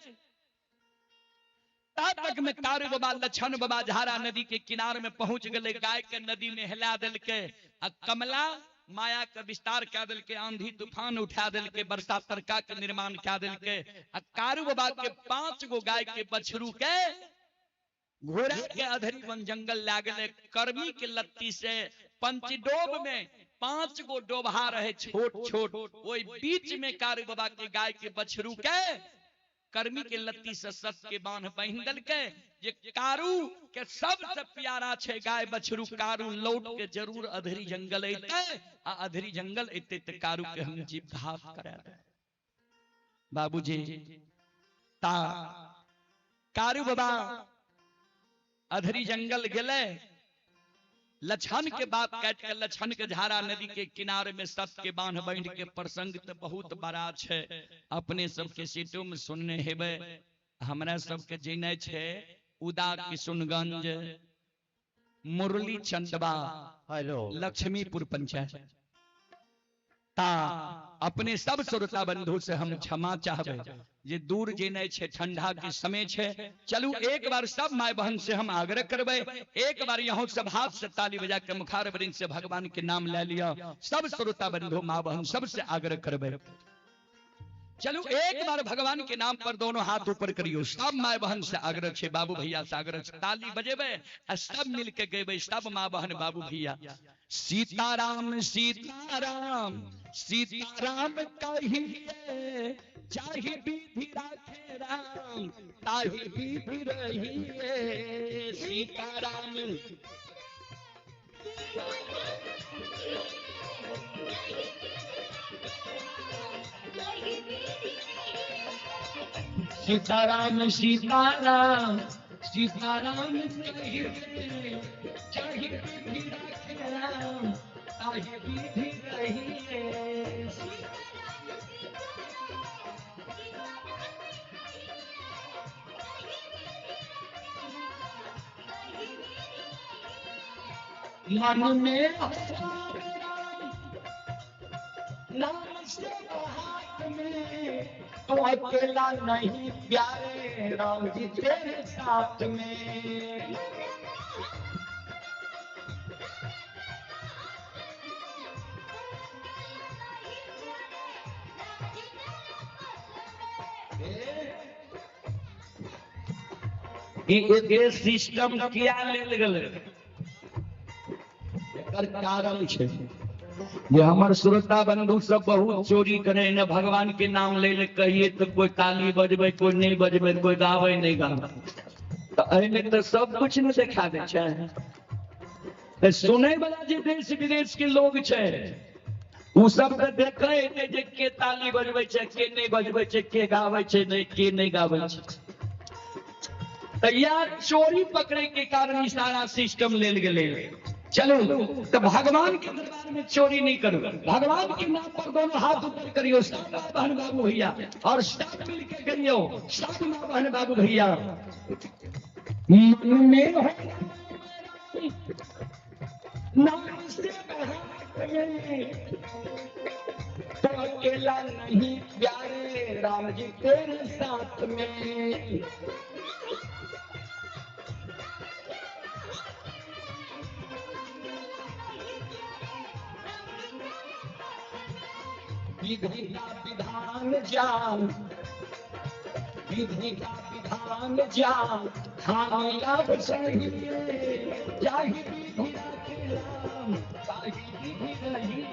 ता तक में कारू बाबा लछन बाबा झारा नदी के किनार में पहुंच गेलै, गाय के नदी में हिला देलकै आ कमला माया के विस्तार कए देलकै, आंधी तूफान उठा देलकै, बरसा तरका के निर्माण कए देलकै आ कारू बाबा के 5 गो गाय के बछरू के घोड़ा के अधरी वन जंगल लए गेलै। कर्मी के लत्ती से पंचडोब में 5 गो डोभा रहे छोट छोट, ओहि बीच में कारू बाबा के गाय के बछरू के कर्मी के लत्ती से सत के बांध बांधि देलकै जे कारू के सबसे प्यारा छै गाय बछरू, कारू लौट के जरूर अधरी जंगल अयतै आ अधरी जंगल अयतै तऽ कारू के हम जीव घात करा देबै। बाबूजी ता कारू बाबा अधरी जंगल गेलै, लछन के बात काट के लछन के झारा नदी के किनारे में सत के बांध बांध के प्रसंग तो बहुत बड़ा छै, अपने सबके सीटों में सुनने हेबै। हमरा सबके जेनाइ छै उदा किशुनगंज मुरली चंदवा हेलो लक्ष्मीपुर पंचायत। ता अपने सब श्रोता बंधु से हम क्षमा चाहबै जे दूर जेनाइ छै, ठंडा के समय छै। चलू एक बार सब my बहन से हम आग्रह करबै, एक बार यहाँ सब हाथ से ताली बजा के मुखार वृंद से भगवान के नाम ले लिया। सब श्रोता बंधु माँ बहन सबसे आग्रह करबै, चलू एक बार भगवान के नाम पर दोनों हाथ ऊपर करियो। सब my बहन से आग्रह छे, बाबू भैया से आग्रह छे, ताली बजेबै आ सब मिल के गेबै, सब माँ बहन बाबू भैया। सीताराम सीताराम सीताराम कहिए, चाहे विधि राखे राम ताहि विधि रहिए। सीताराम सीताराम सीताराम सीताराम कहिए, चाहे विधि राखे राम ताहि विधि रहिए। मन में नाम से हाथ में तो अकेला नहीं प्यारे राम जी तेरे साथ में। ये सिस्टम किया लेल गेलै, एकर कारण छै जे हमर श्रोता बंधु सब बहुत चोरी करे ने, भगवान के नाम ले ले कहिए तो कोई ताली बजबै, कोई नहीं बजबै, कोई गावे नहीं गावे, तो एहिमे तो सब कुछ ने देखा दै छै। सुनै वाला जे देश विदेश के लोग छै उ सब तऽ देखै ने जे के ताली बजबै छै, के नहीं बजबै छै, के गावे छै नहीं, के नहीं गावे छै। तऽ यार चोरी पकड़े के कारण ई सारा सिस्टम लेल गेलै। चलो तो भगवान के दरबार में चोरी नहीं करो, भगवान के नाम पर दोनों हाथ ऊपर करियो सब माँ बहन बाबू भैया, और सब मिल के करियो सब माँ बहन बाबू भैया। मन में हो नाम से तो अकेला नहीं प्यारे, राम जी तेरे साथ में। विधि का विधान जान, विधि का विधान जान, हाँ लाभ सही जाहि विधि राखे राम, ताहि विधि रहिए।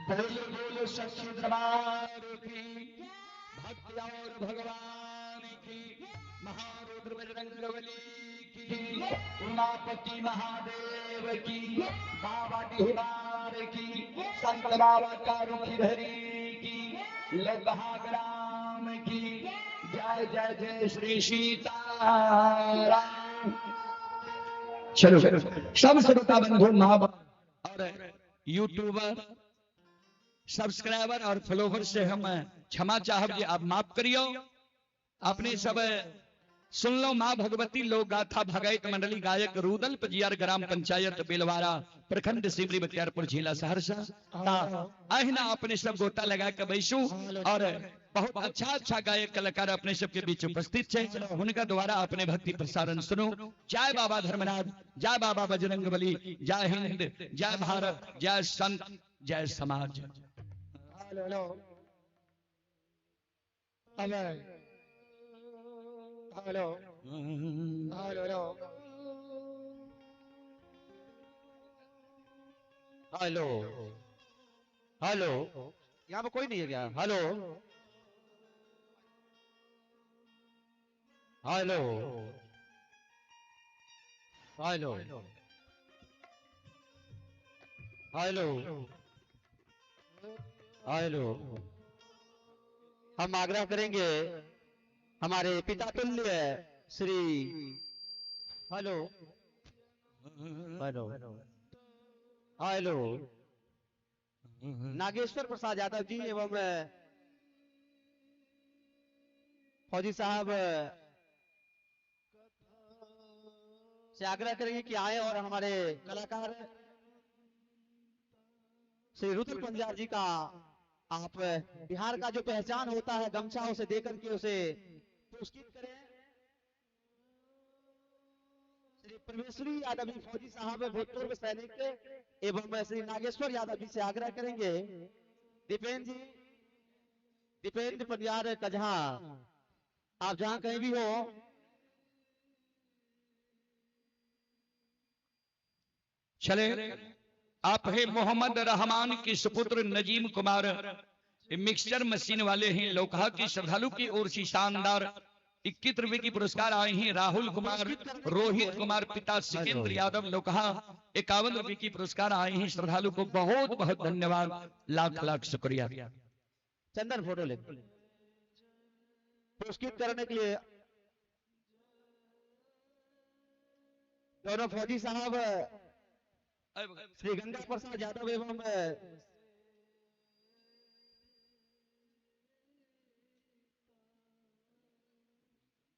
बोलो बोलो सच्चे दरबार की, भक्ति और भगवान की, महारुद्र बजरंगबली की, उमापति महादेव की, बाबा डिहबार की, संत बाबा कारूखिधरी की, लद्दाख की, जय जय जय श्री सीताराम। चलो सब श्रोता बंधु माँ और यूट्यूबर सब्सक्राइबर और फॉलोवर से हम क्षमा चाहब जी, आप माफ करियो। अपने सब सुन लो माँ भगवती लोक गाथा भगैत मंडली गायक रुदल पजियार ग्राम पंचायत बेलवारा प्रखंड सिमरी बख्तियारपुर जिला सहरसा। अहिना अपने सब गोता लगा के बैसू और बहुत अच्छा अच्छा गायक कलाकार अपने सबके बीच उपस्थित है, उनका द्वारा अपने भक्ति प्रसारण सुनो। जय बाबा धर्मराज, जय बाबा बजरंगबली, जय हिंद, जय भारत, जय संत, जय समाज। Hello hello hello hello hello hello, यहाँ पर कोई नहीं है क्या? Hello hello hello hello hello. हम आग्रह करेंगे हमारे पिता तुल्य Shri hello hello hello Nageshwar Prasad Yadav ji एवं फौजी साहब से आग्रह करेंगे कि आए और हमारे कलाकार श्री रुद्र पंजार जी का आप बिहार का जो पहचान होता है गमछा उसे देकर के उसे पुरस्कृत करें। श्री परमेश्वरी यादव जी फौजी साहब भूतपूर्व सैनिक एवं श्री नागेश्वर यादव जी से आग्रह करेंगे। दीपेंद्र जी, दीपेंद्र पंजार कजहा, आप जहां कहीं भी हो। चले आप है मोहम्मद रहमान के सुपुत्र नजीम कुमार, मिक्सचर मशीन वाले हैं, लोकहा की श्रद्धालु की ओर से शानदार 21 रुपए की पुरस्कार आए हैं। राहुल कुमार, रोहित कुमार, पिता सिकेंद्र यादव लोकहा, 51 रुपए की पुरस्कार आए हैं। श्रद्धालु को बहुत बहुत धन्यवाद, लाख लाख शुक्रिया। चंदन फोटो ले पुरस्कृत करने के लिए दोनों फौजी साहब श्री गंगा प्रसाद यादव एवं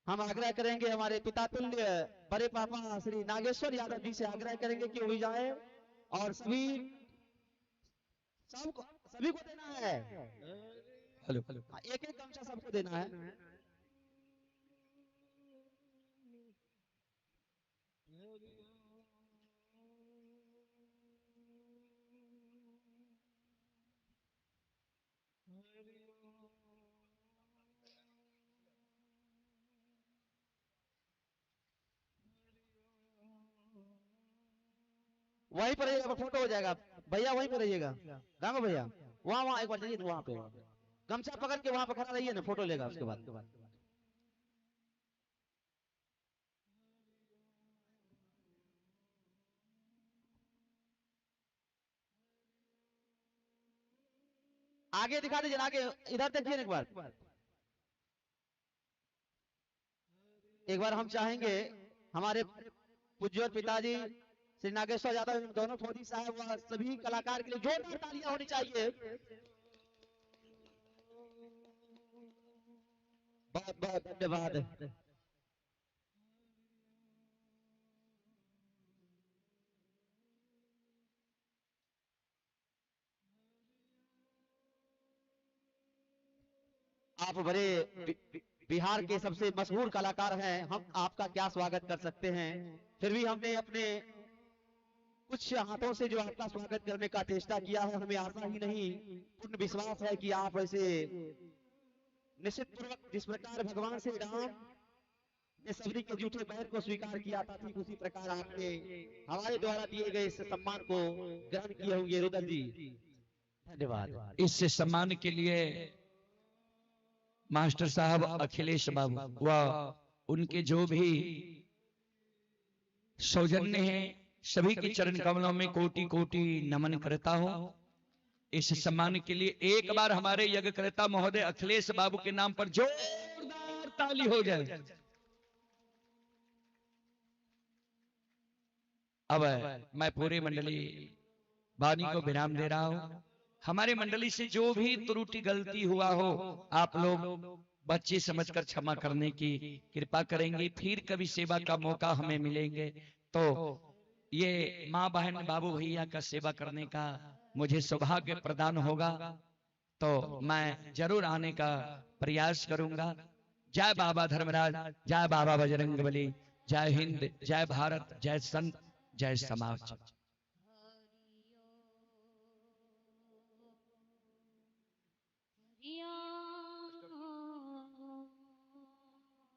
हम आग्रह करेंगे हमारे पिता तुल्य बड़े पापा श्री नागेश्वर यादव जी से आग्रह करेंगे कि वो भी जाए और सभी सबको सभी को देना है। हेलो हेलो, एक एक गमछा सबको देना है। वहीं पर रहिएगा, फोटो हो जाएगा भैया, वहीं पर रहिएगा। गांगो भैया वहां वहां एक बार जाइए, वहां पे गमछा पकड़ के वहां पर खड़ा रहिए ना, फोटो लेगा उसके बाद। आगे दिखा दीजिए, आगे इधर देखिए एक बार। एक बार हम चाहेंगे हमारे पूज्य पिताजी श्री नागेश्वर यादव दोनों फौजी साहब व सभी कलाकार के लिए जोरदार तालियां होनी चाहिए। बहुत बहुत धन्यवाद। आप बड़े बिहार के सबसे मशहूर कलाकार हैं, हम आपका क्या स्वागत कर सकते हैं, फिर भी हमने अपने कुछ हाथों से जो आपका स्वागत करने का चेष्टा किया है, हमें आशा ही नहीं, पूर्ण विश्वास है कि आप ऐसे निश्चित पूर्वक जिस प्रकार भगवान श्री राम ने सबरी के झूठे बैर को स्वीकार किया था, ठीक उसी प्रकार आपने हमारे द्वारा दिए गए इस सम्मान को ग्रहण किए होंगे। रुदल जी धन्यवाद। इस सम्मान के लिए मास्टर साहब अखिलेश बाबू व उनके जो भी सौजन्य हैं, सभी के चरण कमलों में कोटि कोटि नमन करता हूं। इस सम्मान के लिए एक बार हमारे यज्ञकर्ता महोदय अखिलेश बाबू के नाम पर जोरदार ताली हो जाए। अब मैं पूरी मंडली वाणी को विराम दे रहा हूं। हमारे मंडली से जो भी त्रुटि गलती हुआ हो, आप लोग बच्चे समझकर क्षमा करने की कृपा करेंगे। फिर कभी सेवा का मौका हमें मिलेंगे तो ये माँ बहन बाबू भैया का सेवा करने का मुझे सौभाग्य प्रदान होगा, तो मैं जरूर आने का प्रयास करूंगा। जय बाबा धर्मराज, जय बाबा बजरंगबली, जय हिंद, जय भारत, जय संत, जय समाज।